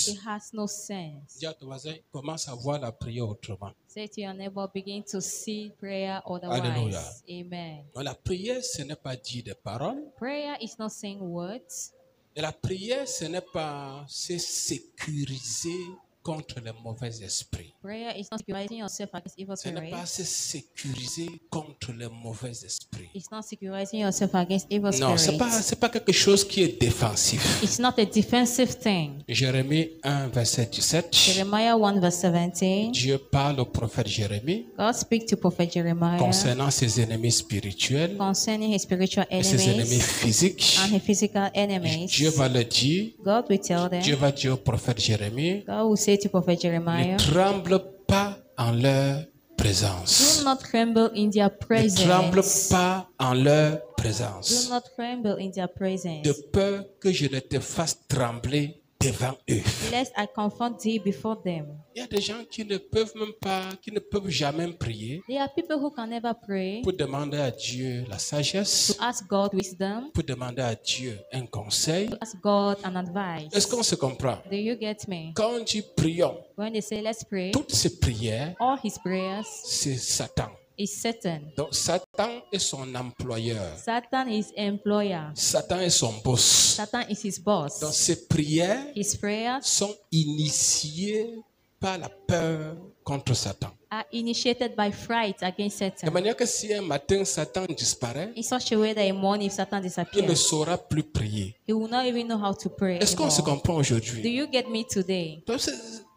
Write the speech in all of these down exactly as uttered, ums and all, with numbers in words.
It has no sense. Dis à ton voisin, commence à voir la prière autrement. Say to your neighbor, begin to see prayer Alléluia. Otherwise. Amen. Donc la prière, ce n'est pas dire des paroles. Prayer is not saying words. Et la prière, ce n'est pas se sécuriser contre les mauvais esprits. Prayer is not securizing yourself against evil Ce n'est pas spirits. Se sécuriser contre les mauvais esprits. It's not securizing yourself against evil Non, c'est pas, spirits. C'est pas quelque chose qui est défensif. It's not a defensive thing. Jérémie un, verset dix-sept. Jeremiah one verse seventeen. Dieu parle au prophète Jérémie God speak to prophet Jeremiah concernant ses ennemis spirituels concerning his spiritual et ses ennemis enemies physiques. And his physical enemies. Dieu va le dire, God will tell them. Dieu va dire au prophète Jérémie, God will say to prophet ne Jeremiah, tremble pas en leur présence. Do not tremble in their Ne tremble presence. Pas en leur Do présence. Not tremble in their presence. De peur que je ne te fasse trembler devant eux. Lest I confront thee before them. Il y a des gens qui ne peuvent même pas, qui ne peuvent jamais prier There are people who can never pray pour demander à Dieu la sagesse, to ask God wisdom, pour demander à Dieu un conseil. To ask God an advice. Est-ce qu'on se comprend? Do you get me? Quand on dit prions, When they say, "Let's pray," toutes ces prières, All his prayers, c'est Satan. Is Satan. Donc Satan est son employeur. Satan is employer. Satan est son boss. Satan is his boss. Donc ses prières His prayers sont initiées par la peur contre Satan. Are initiated by fright against De Satan. Manière que si un matin Satan disparaît, In such a way that in morning, if Satan il ne disappears, saura plus prier. He will not even know how to pray. Est-ce qu'on se Anymore. Comprend Do aujourd'hui? You get me today? Donc, c'est-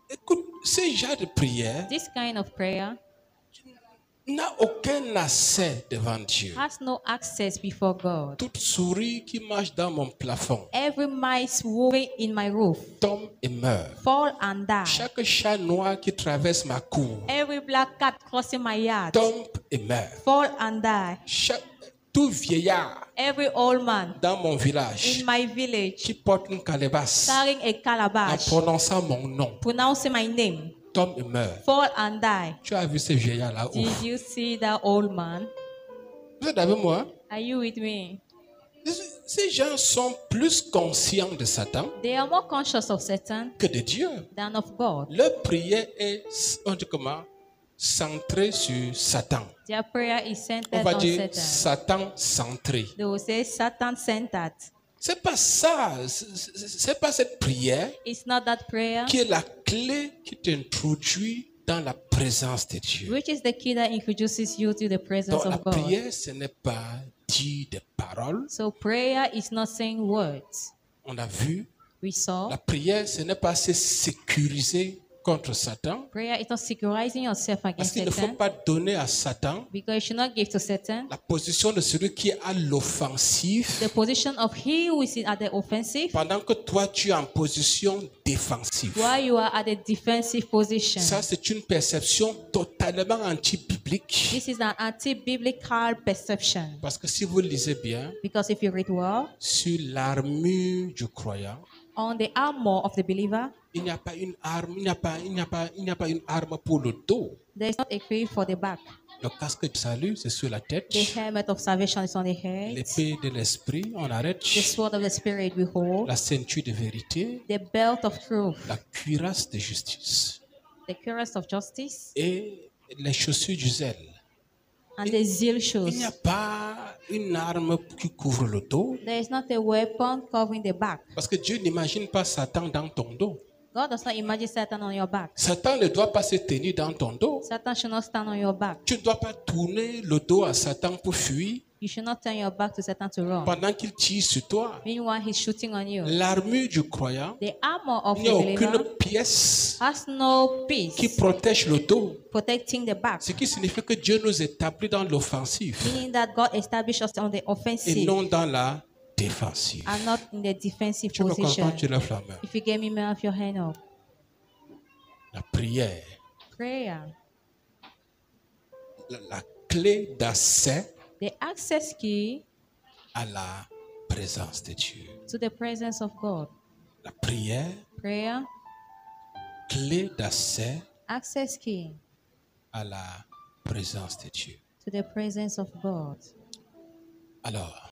Écoute, ce genre de prière This kind of prayer n'a aucun accès devant Dieu. Has no access before God. Toute souris qui marche dans mon plafond. Every mice moving in my roof. Tombe et meurt. Fall and die. Chaque chat noir qui traverse ma cour. Every black cat crossing my yard. Tombe et meurt. Fall and die. Chaque, tout vieillard. Every old man. Dans mon village. In my village. Qui porte une calebasse. Carrying a calabash. En prononçant mon nom. Pronouncing my name. Tombe et meurt. Fall and die. Tu as vu ce vieillard là-haut? Did you see that old man? Vous êtes avec moi? Are you with me? Ces gens sont plus conscients de Satan. They are more conscious of Satan. Que de Dieu. Than of God. Leur prière est, on dit comment, centrée sur Satan. Their prayer is On va centered on dire Satan. Satan centré. They will say Satan centered. C'est pas ça, c'est pas cette prière. It's not that prayer. Qui est la clé qui t'introduit dans la présence de Dieu. Which is the key that introduces you to the presence Donc la of God. Prière, ce n'est pas dire des paroles. So prayer is not saying words. On a vu. We saw. La prière, ce n'est pas se sécuriser contre Satan. Prayer is not securizing yourself against Satan. Parce qu'il ne faut pas donner à Satan. Because you should not give to Satan. La position de celui qui est à l'offensive. The position of he who is at the offensive. Pendant que toi tu es en position défensive. While you are at a defensive position. Ça, c'est une perception totalement anti-biblique. This is an anti-biblical perception. Parce que si vous lisez bien, Because if you read well, sur l'armure du croyant, on the armor of the believer, il n'y a pas une arme, il n'y a pas, il n'y a pas, il n'y a pas une arme pour le dos. There is not a equipped for the back. Le casque du salut, c'est sur la tête. The helmet of salvation is on the head. L'épée de l'esprit, on arrête. The sword of the Spirit we hold. La ceinture de vérité. The belt of truth. La cuirasse de justice. The cuirass of justice. Et les chaussures du zèle. And the zeal Il shoes. N'y a pas une arme qui couvre le dos. There is not a weapon covering the back. Parce que Dieu n'imagine pas Satan dans ton dos. God does not imagine Satan on your back. Satan ne doit pas se tenir dans ton dos. Satan should not stand on your back. Tu ne dois pas tourner le dos à Satan pour fuir. You should not turn your back to Satan to run. Pendant qu'il tire sur toi. Meanwhile, he's shooting on you. L'armure du croyant. The armor of Il n'y a the aucune believer pièce has no piece qui protège le dos. Protecting the back. Ce qui signifie que Dieu nous établit dans l'offensive. Meaning that God established us on the Et offensive non dans la défensive. And not in the defensive Tu peux position. Comprendre, tu lèves la main. If you get me, may I have your hand up. La prière. Prayer. La, la clé d'accès The access key à la présence de Dieu. To the presence of God. La prière. Prayer. Clé d'accès Access key à la présence de Dieu. To the presence of God. Alors,